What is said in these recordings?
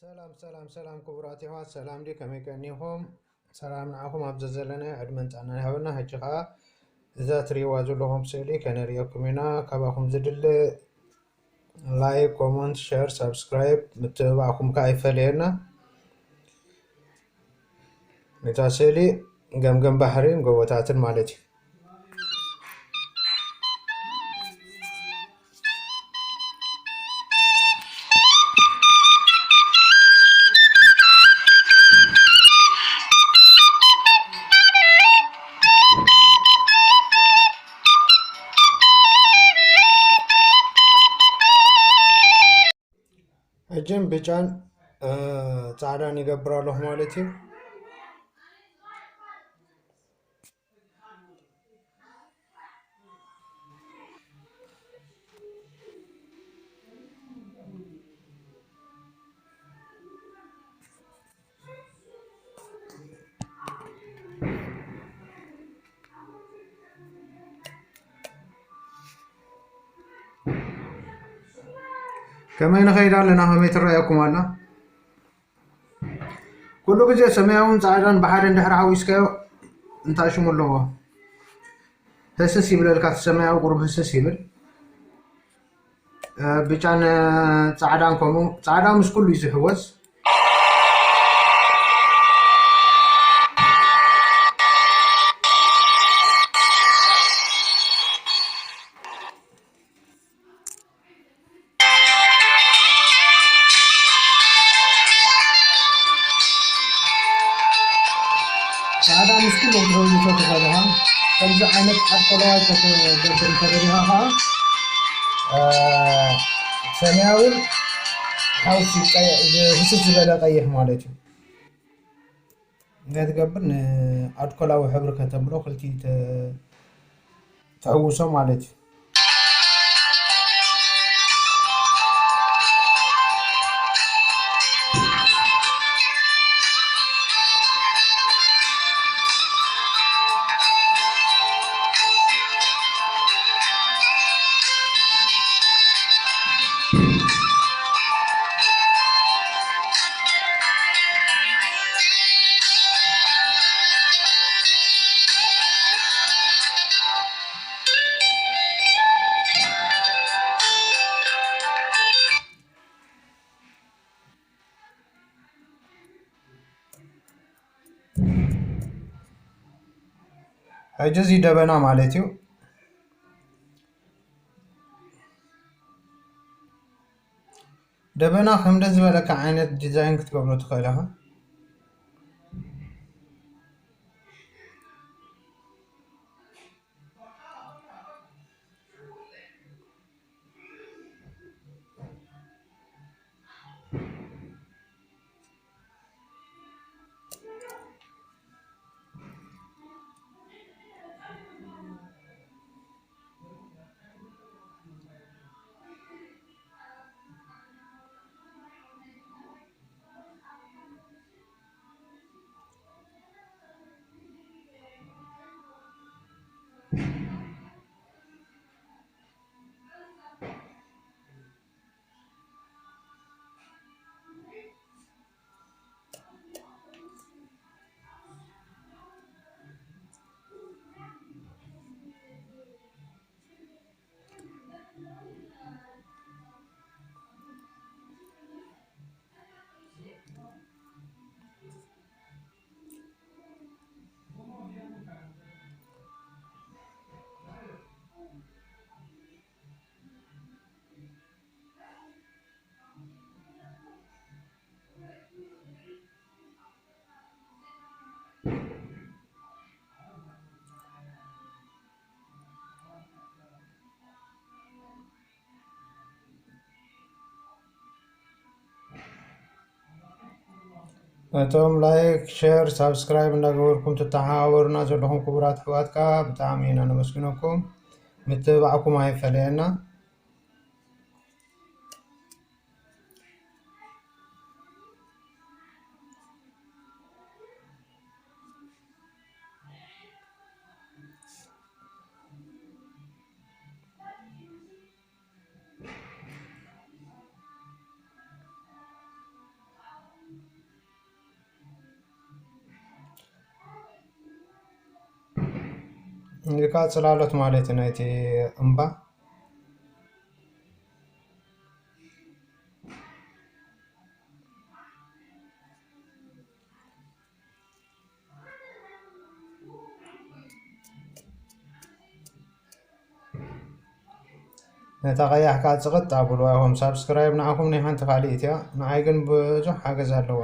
ሰላም ሰላም ሰላም፣ ክቡራት የሕዋት፣ ሰላም ድዩ? ከመይ ቀኒኹም? ሰላም ንዓኹም ኣብ ዘዘለናዮ ዕድመን ጥዕናን ይሃበና። ሕጂ ኸኣ እዛ ትርእይዋ ዘለኹም ስእሊ ከነርእየኩም ኢና። ካባኹም ዝድለ ላይክ፣ ኮመንት፣ ሸር፣ ሳብስክራይብ ምትብባዕኩም ከኣ ኣይፈለየና። እታ ስእሊ ገምገም ባሕርን ጎቦታትን ማለት እዩ። ሕጅን ብጫን እ፣ ጻዕዳን ይገብር ኣለኹ ማለት እዩ። ከመይ ንኸይድ ኣለና? ከመይ ትረኣየኩም ኣላ? ኩሉ ግዜ ሰማያውን ጻዕዳን ብሓደ እንድሕር ሓዊስካዮ እንታይ ሽሙ ኣለዎ? ህስስ ይብለልካ፣ እቲ ሰማያዊ ቁሩብ ህስስ ይብል። እ፣ ብጫን ጻዕዳን ከምኡ። ጻዕዳ ምስ ኩሉ እዩ ዝሕወስ። ጻዕዳ ምስ ኩሉ ክትህውቶ ትኽእል ኢኻ። ከምዚ ዓይነት ኣልኮላዊ ከተገብር እንተደሊኻ ኸዓ፣ እ፣ ሰማያውን ሓውሲ ቀይ-፣ ህስስ ዝበለ ቀይሕ ማለት እዩ። እንታይ ትገብር? ንኣልኮላዊ ሕብሪ ከተምልኦ ክልቲኡ ተ-፣ ተሕውሶ ማለት እዩ። ሕጂ እዚ ደበና ማለት እዩ። ደበና ከምደ ዝበለካ ዓይነት ዲዛይን ክትገብሮ ትኽእል ኢኻ። ነቶም ላይክ፣ ሸር፣ ሳብስክራይብ እንዳገበርኩም ትተሓባበሩና ዘለኹም ክቡራት ኣሕዋት ከኣ ብጣዕሚ ኢና ነመስግነኩም። ምትብባዕኩም ኣይፈለየና። እዚ ከዓ ጽላሎት ማለት እዩ ናይቲ እምባ። ነታ ቀያሕ ከዓ ጽቕጥ ኣብልዋ ኢኹም። ሳብስክራይብ ንዓኹም ናይ ሓንቲ ካልኢት እያ፣ ንዓይ ግን ብዙሕ ሓገዝ ኣለዋ።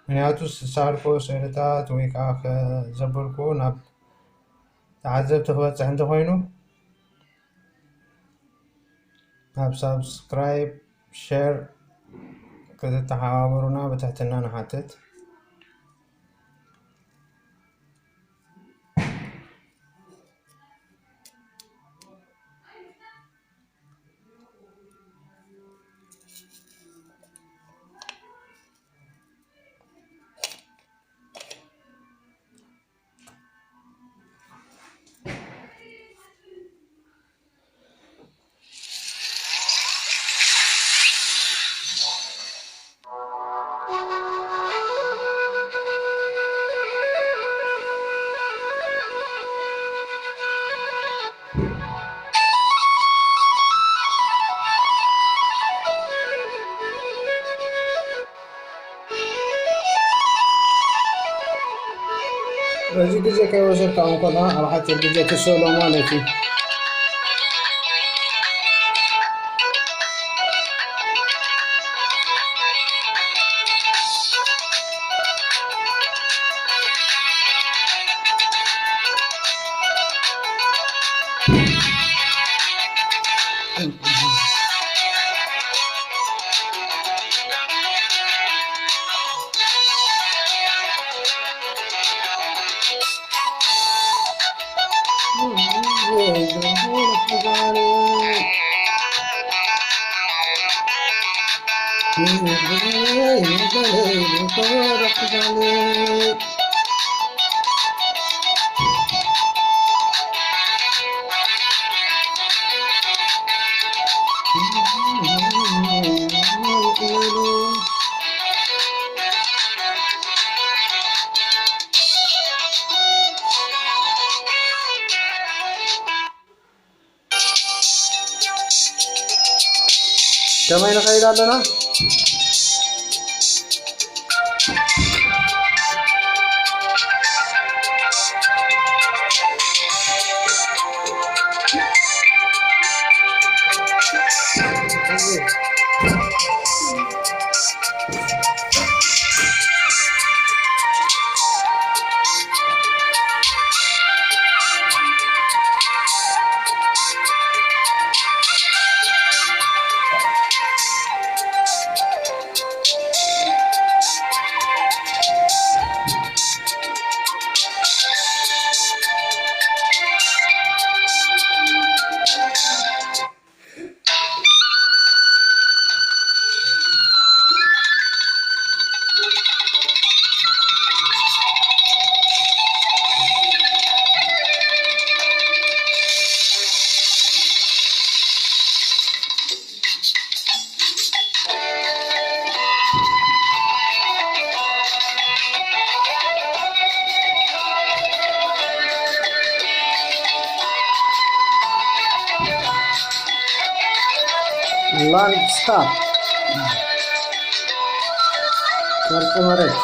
ምክንያቱ ዝሳልኩ ስእልታት ወይ ከዓ ከ-፣ ዘበልኩ ናብ ተዓዘብቲ ክበጽሕ እንተኾይኑ፣ ናብ ሳብስክራይብ፣ ሼር ክትተሓባበሩና ብትሕትና ንሓትት። በዚ ግዜ ከይወሰድካ እንከሎ ኣብ ሓፂር ግዜ ትስእሎ ማለት እዩ። ከመይ ንኸይድ ኣለና? ላንድስካፕ፣ ቅርጺ መሬት።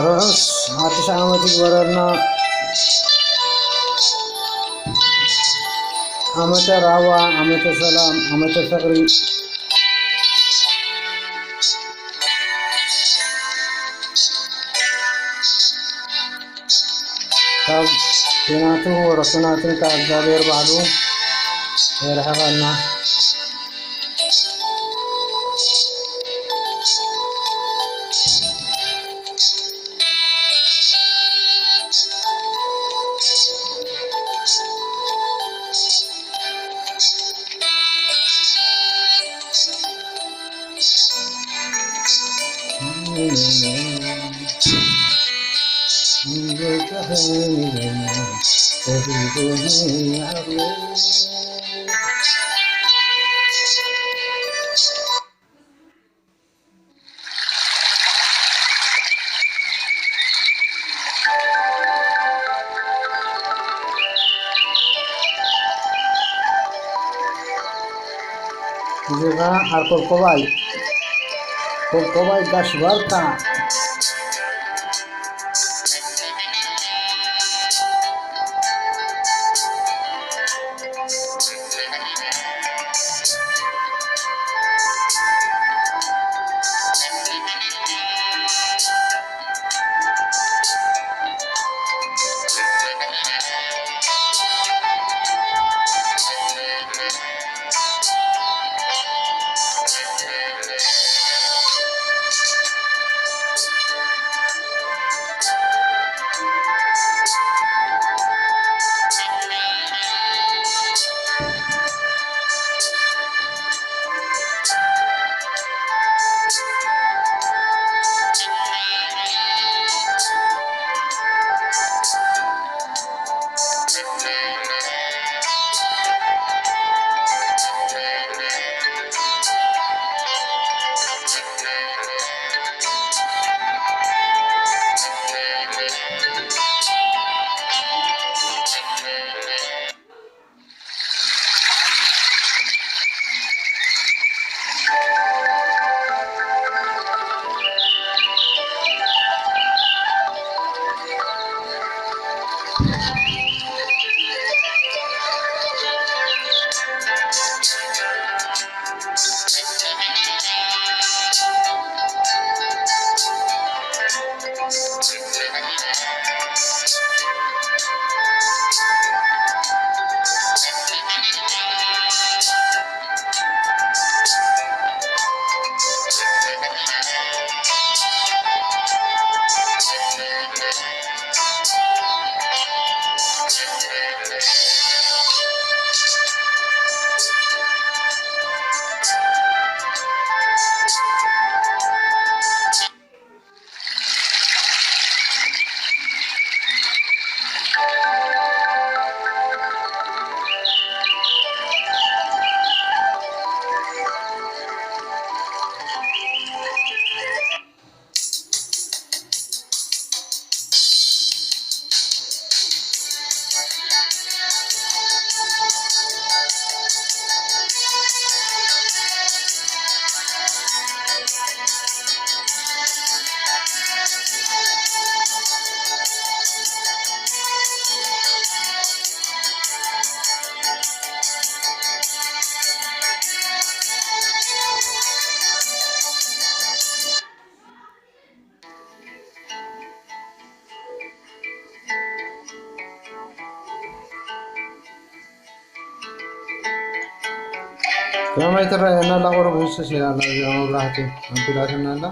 ርሑስ ሓድሽ ዓመት ይግበረልና። ዓመተ ራህዋ፣ ዓመተ ሰላም፣ ዓመተ ፍቕሪ። ካብ ኲናትን ወረ ኲናትን ካብ እግዚኣብሔር ባዕሉ የርሕቐና። እዚ ኸዓ ዓርኮልኮባይ፣ ኮልኮባይ ጋሽ ባርካ። ከመይ ትረኣየና ኣላ? ቁሩብ ህስስ ኢላ ኣላ፣ እዚኣ መብራህቲ ኣቢላትና ኣላ።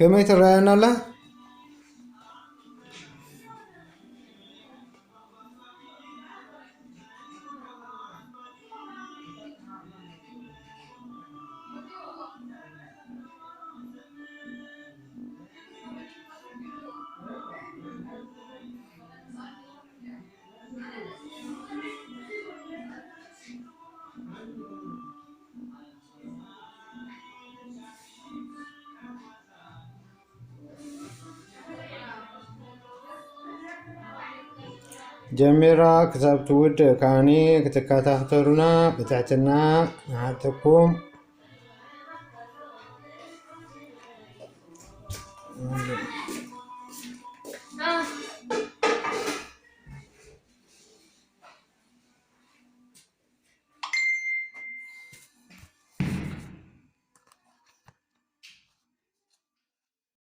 ከመይ ትረኣየና ኣላ? ጀሚራ ክሳብ ትውድእ ከኣኒ ክትከታተሉና ብትሕትና ንሓተኩም።